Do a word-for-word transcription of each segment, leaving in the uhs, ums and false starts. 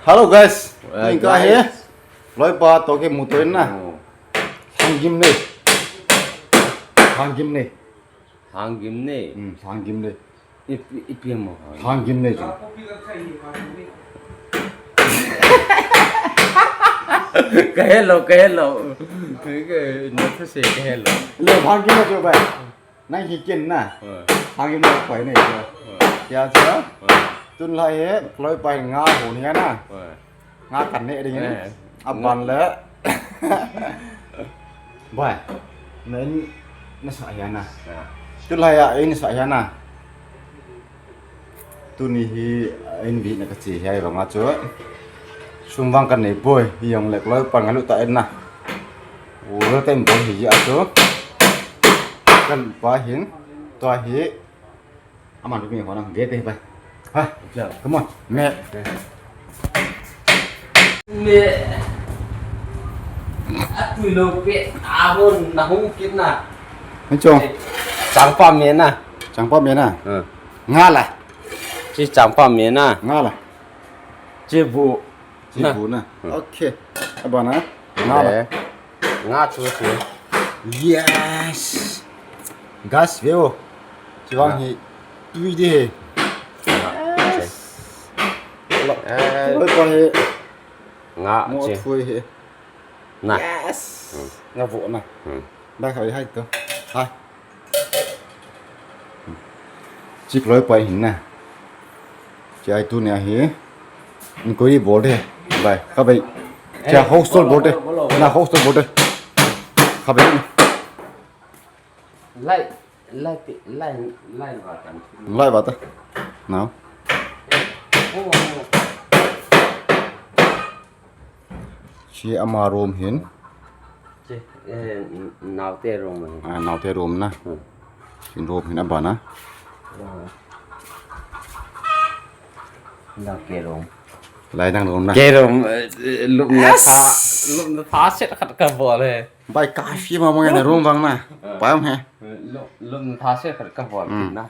Hello guys. Eh, Tuin ka he. Guys. Loipa toh kimu toh in na. Oh. Hanggim ne. Hanggim ne. Hanggim ne. Hmm, hanggim ne. Ipi, ipi mo. Hanggim ne jong. Ka hello, ka hello. Ka, na thase ka hello. Le hanggim ne jo bai. Nang hi ken na. Eh. Hanggim ne koi ne jo. Eh. Kya cha? Eh. Tun lai he, loipa nga ho ni na. Eh. Nga kan ne ding ni. Eh. Aban le. Bai. Na in na sa ya na. Eh. Tun lai a in sa ya na. Tuni hi, a, in vi na ka che hi ai vang a chu. Sum vang kan nei poi, hi jong le loipa nga lut ta en na. U lo tem poi hi a chu. Kan pa hin, tua hi. Aman tu mi ho na, ve pe bai. Ha, come on, me. Me. Atui lo pe, a hon na hung kit na. Hung chong. Changpa me na. Changpa me na. Hmm. Nga la. Chi changpa me na. Nga la. Chi bu. Chi bu na. Hmm. Okay. Abana. Nga la. Eh. Nga chu chu. Yes. Gas veo. Chi vang hi tui de he. Nga. Yes. Eh. Loipa he. Nga mo chi. Thui he. Na. Yes. Hmm. Nga vo na. Hmm. Ba khai hai to. Hai. Chik loipa hin na. Chi ai tuni a hi. Inquiry bol de. Bai, ka bai. Chia house tour bol de. Na house tour bol de. Ka bai. Lai, lai, lai, lai ba tan. Lai ba ta. Now. Oh, oh. Chi ama room hin. Chi, eh, n-, naote room hin. Ah, naote room na. Hmm. Hin room hin abana. Ah. Naote room. Lai nang room na. Ke room, eh, eh, lupna tha, lupna tha set khat ka bol e. Bai ka fi ma mo na room vang na. Ah. Pai um he. Lup, lupna tha set khat ka bol. Hmm. Na.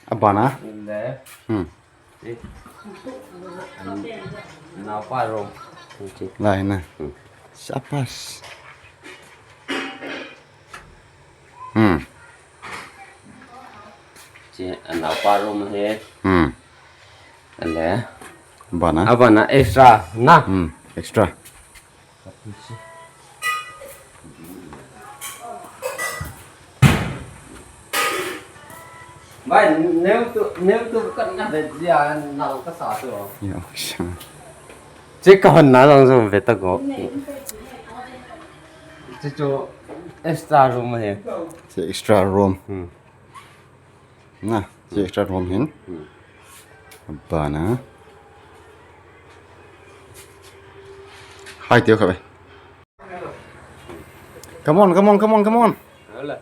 Abana. Le. Hmm. Eh. Naopa room. Lai na. Hmm. Sapas. Hmm. Chi, naopa room he. Hmm. Le. Abana. Abana extra na. Hmm. Extra. Bai, neu tu, neu tu kan na de dia nang ka sa tu. Ya, okay. Che ka hon na lang so ve ta go. Che chu extra room he. Che extra room. Hmm. Na, che extra room hin. Hmm. Abana. Hai teo kha bai. Come on, come on, come on, come on. Hala.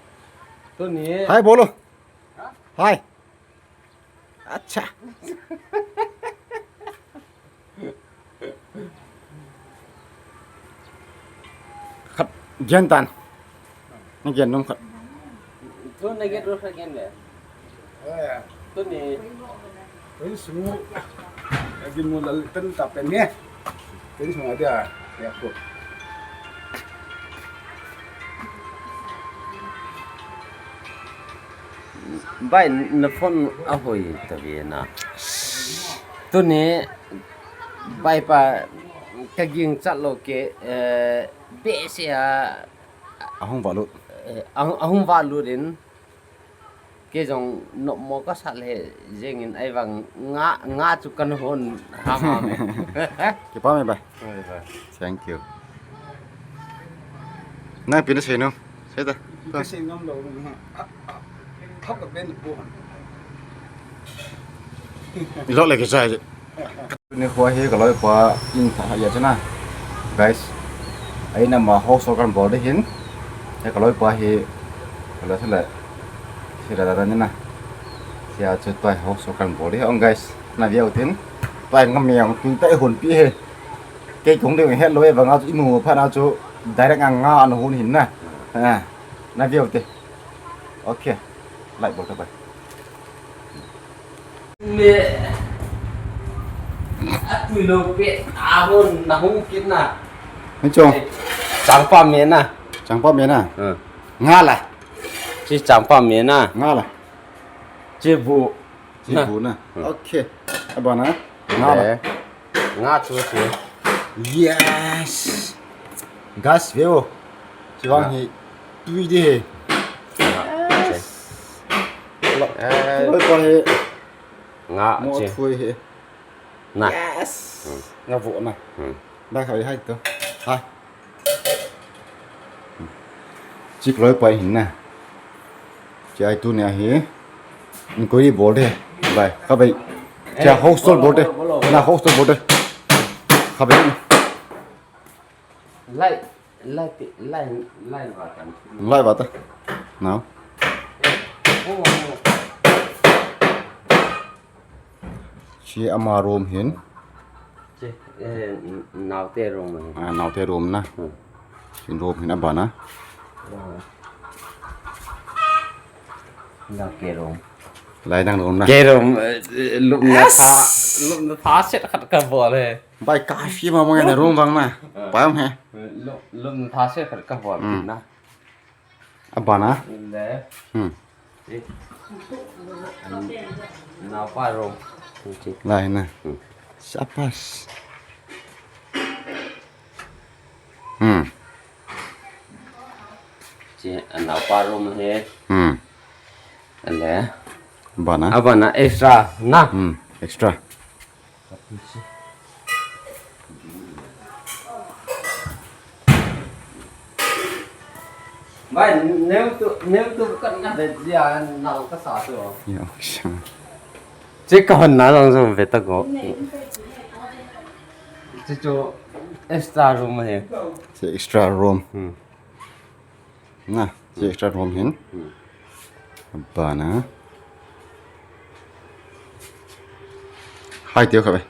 Tuni. Hi bolo. Hi. Acha. Khat gen tan. Na gen nom khat. Tu na gen ro khat gen le. Tu ni. Tu ni sungu. Agi mu lal tan ta pen ni. Tu ni sungu dia. Ya ko. Bai, na phone ahoi ta ve na. Tuni bai pa ka ging chat lo ke, eh, be se a. Ahung va lut. Eh, ahung, ahung va lut in. Ke jong nop mo ka sat le jeng in ai vang nga, nga chu kan hon ha ma me. Kipa me bai. Bai, bai. Thank you. Nang pi na sei nom. Sei ta. Ka sei ngam lou na. Thap ka ben bu. Lo le ke sai. Ni khua hi ka loipa in tha ya chana. Guys. Ai na ma ho so kan bol de hin. He ka loipa hi ka la thale. Sira da ni na. Sia chu toi ho so kan bol de ong guys. Na viau tin. Toi ngam yang tu tai hon pi he. Kei kong de he lo e vanga chu imu pha na chu direct nga nga an hon hin na. Ha. Na viau te. Okay. Like bol ta bai. Me. Atui lou pet, ahon, nahung kit na. Ni chong. Changpa me na. Changpa me na. Hmm. Nga la. Chi changpa me na. Nga la. Chi bu. Chi bu na. Hmm. Okay. Abana. Nga la. Eh. Nga chu chu. Yes. Gas veo. Chi vang hi. Tui di he. Yes. Eh. Oi, pa he. Nga mo chi. Thui he. Na. Yes. Hmm. Nga vo na. Hmm. Ba kha hai to. Hai. Chik loi pai hin na. Chi ai tu ne hi. Inquiry bol de. Bai, kha bai. Chi house tour bol de. Na house tour bol de. Kha bai. Lai, lai, lai, lai va tan. Lai va ta. Now. Oh, oh. Chi ama room hin. Chi, eh, n-, naote room hin. Ah, naote room na. Hmm. Chin room hin abana. Oh. Naote room. Lai nang room na. Ke room, eh, lupna tha, lupna tha set khat ka bol he. Bai ka fi ma ma na room vang na. Ah. Pai am he. Lup, lupna tha set khat ka bol na. Abana. Le. Hmm. Eh. Naopa room. Lai na. Hmm. Sapas. Hmm. Chi, naopa room he. Hmm. Le. Abana. Abana extra na. Hmm. Extra. Bai, neu tu, neu tu kan na bet dia nau ka sa tu. Ya, okay. Che ka hon na lang so bet ta go. Che chu extra room he. Che extra room. Hmm. Na, chi extra room hin. Hmm. Abana. Hai tio kha be.